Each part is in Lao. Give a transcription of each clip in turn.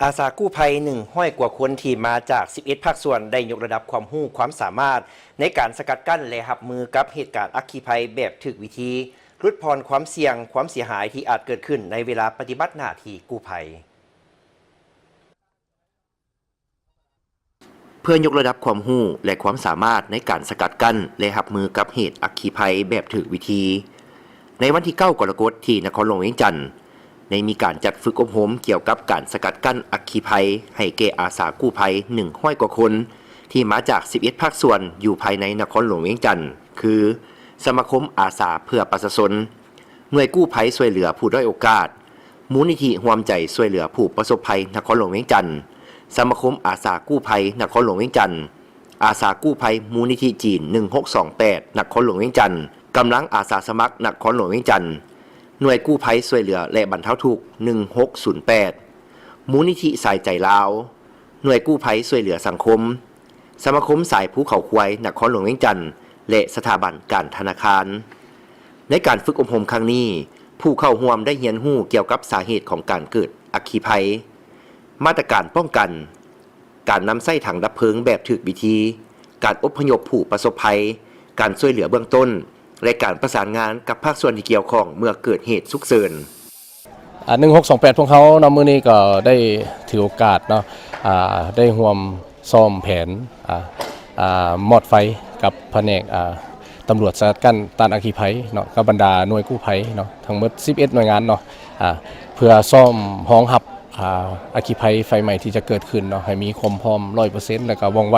ອາສາກູ້ໄພ ໜຶ່ງຮ້ອຍກວ່າຄົນ ທີ່ມາຈາກ ສິບເອັດ ພາກສ່ວນ ໄດ້ຍົກລະດັບຄວາມຮູ້ຄວາມສາມາດ ໃນການສະກັດກັ້ນ ແລະ ຮັບມືກັບເຫດການອັກຄີໄພແບບຖືກວິທີ, ຫຼຸດຜ່ອນຄວາມສ່ຽງ, ຄວາມເສຍຫາຍທີ່ອາດເກີດຂຶ້ນໃນເວລາປະຕິບັດໜ້າທີ່ກູ້ໄພ. ເພື່ອຍົກລະດັບຄວາມຮູ້ ແລະ ຄວາມສາມາດໃນການສະກັດກັ້ນ ແລະ ຮັບມືກັບເຫດອັກຄີໄພແບບຖືກວິທີ, ໃນວັນທີ ເກົ້າ ກໍລະກົດ ທີ່ນະຄອນຫຼວງວຽງຈັນ ໄດ້ມີການຈັດຝຶກອົບຮົມກ່ຽວກັບການສະກັດກັ້ນອັກຄີໄພ ໃຫ້ແກ່ອາສາກູ້ໄພ ໜຶ່ງຮ້ອຍກວ່າຄົນ ທີ່ມາຈາກ ສິບເອັດ ພາກສ່ວນ ຢູ່ພາຍໃນນະຄອນຫຼວງວຽງຈັນ ຄື ສະມາຄົມອາສາເພື່ອປະຊາຊົນ, ໜ່ວຍກູ້ໄພຊ່ວຍເຫຼືອຜູ້ດ້ອຍໂອກາດ, ມູນນິທິຮ່ວມໃຈຊ່ວຍເຫຼືອຜູ້ປະສົບໄພນະຄອນຫຼວງວຽງຈັນ, ສະມາຄົມອາສາກູ້ໄພນະຄອນຫຼວງວຽງຈັນ, ອາສາກູ້ໄພມູນນິທິຈີນ ໜຶ່ງຫົກສອງແປດ ນະຄອນຫຼວງວຽງຈັນ, ກຳລັງອາສາສະໝັກນະຄອນຫຼວງວຽງຈັນ, ໜ່ວຍກູ້ໄພຊ່ວຍເຫຼືອ ແລະ ບັນເທົາທຸກ ໜຶ່ງຫົກສູນແປດ, ມູນນິທິສາຍໃຈລາວ, ໜ່ວຍກູ້ໄພຊ່ວຍເຫຼືອສັງຄົມ, ສະມາຄົມສາຍພູເຂົາຄວາຍນະຄອນຫຼວງວຽງຈັນ ແລະ ສະຖາບັນການທະນາຄານ. ໃນການຝຶກອົບຮົມຄັ້ງນີ້, ຜູ້ເຂົ້າຮ່ວມໄດ້ຮຽນຮູ້ກ່ຽວກັບສາເຫດຂອງການເກີດອັກຄີໄພ, ມາດຕະການປ້ອງກັນ, ການນຳໃຊ້ຖັງດັບເພີງແບບຖືກວິທີ, ການອົບພະຍົບຜູ້ປະສົບໄພ, ການຊ່ວຍເຫຼືອເບື້ອງຕົ້ນ ແລະ ການປະສານງານກັບພາກສ່ວນທີ່ກ່ຽວຂ້ອງເມື່ອເກີດເຫດສຸກເສີນ. ອາ ໜຶ່ງຫົກສອງແປດ ພວກເຮົາເນາະ ມື້ນີ້ກໍໄດ້ຖືໂອກາດເນາະ ອາ ໄດ້ຮ່ວມຊ້ອມແຜນ ອາ ອາ ມອດໄຟກັບພະແນກ ອາ ຕຳຫຼວດສະກັດກັ້ນຕ້ານອັກຄີໄພເນາະ ກັບບັນດາໜ່ວຍກູ້ໄພເນາະ ທັງໝົດ ສິບເອັດ ໜ່ວຍງານເນາະ ອາ ເພື່ອຊ້ອມຮອງຮັບ ອາ ອັກຄີໄພໄຟໄໝ້ທີ່ຈະເກີດຂຶ້ນເນາະ ໃຫ້ມີຄວາມພ້ອມ ຮ້ອຍເປີເຊັນ ແລ້ວກໍວ່ອງໄວ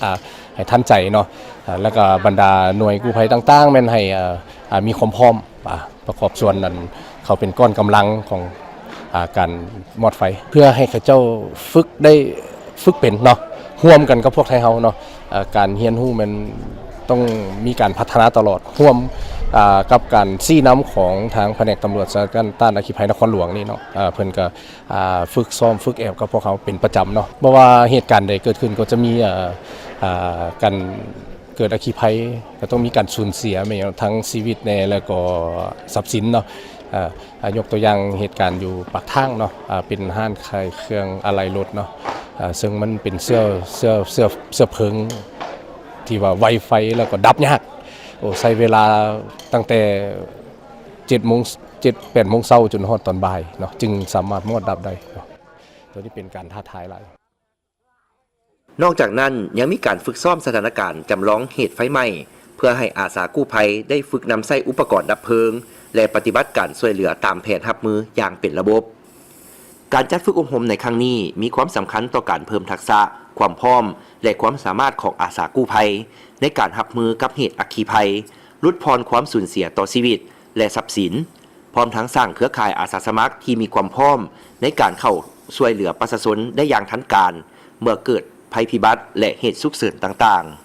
ອາ ໃຫ້ທັນໃຈເນາະ ອາ ແລ້ວກໍບັນດາໜ່ວຍກູ້ໄພຕ່າງໆ ແມ່ນໃຫ້ ອາ ອາ ມີຄວາມພ້ອມ ອາ ປະກອບສ່ວນນັ້ນ ເຂົາເປັນກ້ອນກຳລັງຂອງ ອາ ການມອດໄຟ ເພື່ອໃຫ້ເຂົາເຈົ້າຝຶກໄດ້ ຝຶກເປັນເນາະ ຮ່ວມກັນກັບພວກໄທເຮົາເນາະ ອາ ການຮຽນຮູ້ແມ່ນຕ້ອງມີການພັດທະນາຕະຫຼອດ ຮ່ວມ ອາ ກັບການຊີ້ນຳຂອງທາງພະແນກຕຳຫຼວດສະກັດກັ້ນຕ້ານອັກຄີໄພນະຄອນຫຼວງນີ້ເນາະ ອາ ເພິ່ນກໍ ອາ ຝຶກຊ້ອມຝຶກແອບກັບພວກເຮົາເປັນປະຈຳເນາະ ບໍ່ວ່າເຫດການໃດເກີດຂຶ້ນກໍຈະມີ ອາ ອາ ການເກີດອັກຄີໄພ ກໍຕ້ອງມີການສູນເສຍແມ່ນຫຍັງ ທັງຊີວິດແດ່ ແລ້ວກໍຊັບສິນເນາະ ອາ ອາ ຍົກຕົວຢ່າງເຫດການຢູ່ປາກທາງເນາະ ອາ ເປັນຮ້ານຂາຍເຄື່ອງອາໄຫຼ່ລົດເນາະ ອາ ເຊິ່ງມັນເປັນເຊື້ອ ເຊື້ອ ເຊື້ອ ເຊື້ອເພີງທີ່ວ່າໄວໄຟ ແລ້ວກໍດັບຍາກ ໂອ້ ໃຊ້ເວລາຕັ້ງແຕ່ ເຈັດໂມງ ເຈັດ ແປດໂມງເຊົ້າຈົນຮອດຕອນບ່າຍເນາະ ຈຶ່ງສາມາດມອດດັບໄດ້ເນາະ ໂຕນີ້ເປັນການທ້າທາຍຫຼາຍ. ນອກຈາກນັ້ນ ຍັງມີການຝຶກຊ້ອມສະຖານະການຈຳລອງເຫດໄຟໄໝ້ ເພື່ອໃຫ້ອາສາກູ້ໄພໄດ້ຝຶກນຳໃຊ້ອຸປະກອນດັບເພີງ ແລະ ປະຕິບັດການຊ່ວຍເຫຼືອຕາມແຜນຮັບມືຢ່າງເປັນລະບົບ. ການຈັດຝຶກອົບຮົມໃນຄັ້ງນີ້ ມີຄວາມສຳຄັນຕໍ່ການເພີ່ມທັກສະ, ຄວາມພ້ອມ ແລະ ຄວາມສາມາດຂອງອາສາກູ້ໄພ ໃນການຮັບມືກັບເຫດອັກຄີໄພ, ຫຼຸດຜ່ອນຄວາມສູນເສຍຕໍ່ຊີວິດ ແລະ ຊັບສິນ, ພ້ອມທັງສ້າງເຄືອຂ່າຍອາສາສະໝັກທີ່ມີຄວາມພ້ອມໃນການເຂົ້າຊ່ວຍເຫຼືອປະຊາຊົນໄດ້ຢ່າງທັນການ ເມື່ອເກີດໄພພິບັດ ແລະ ເຫດສຸກເສີນຕ່າງໆ.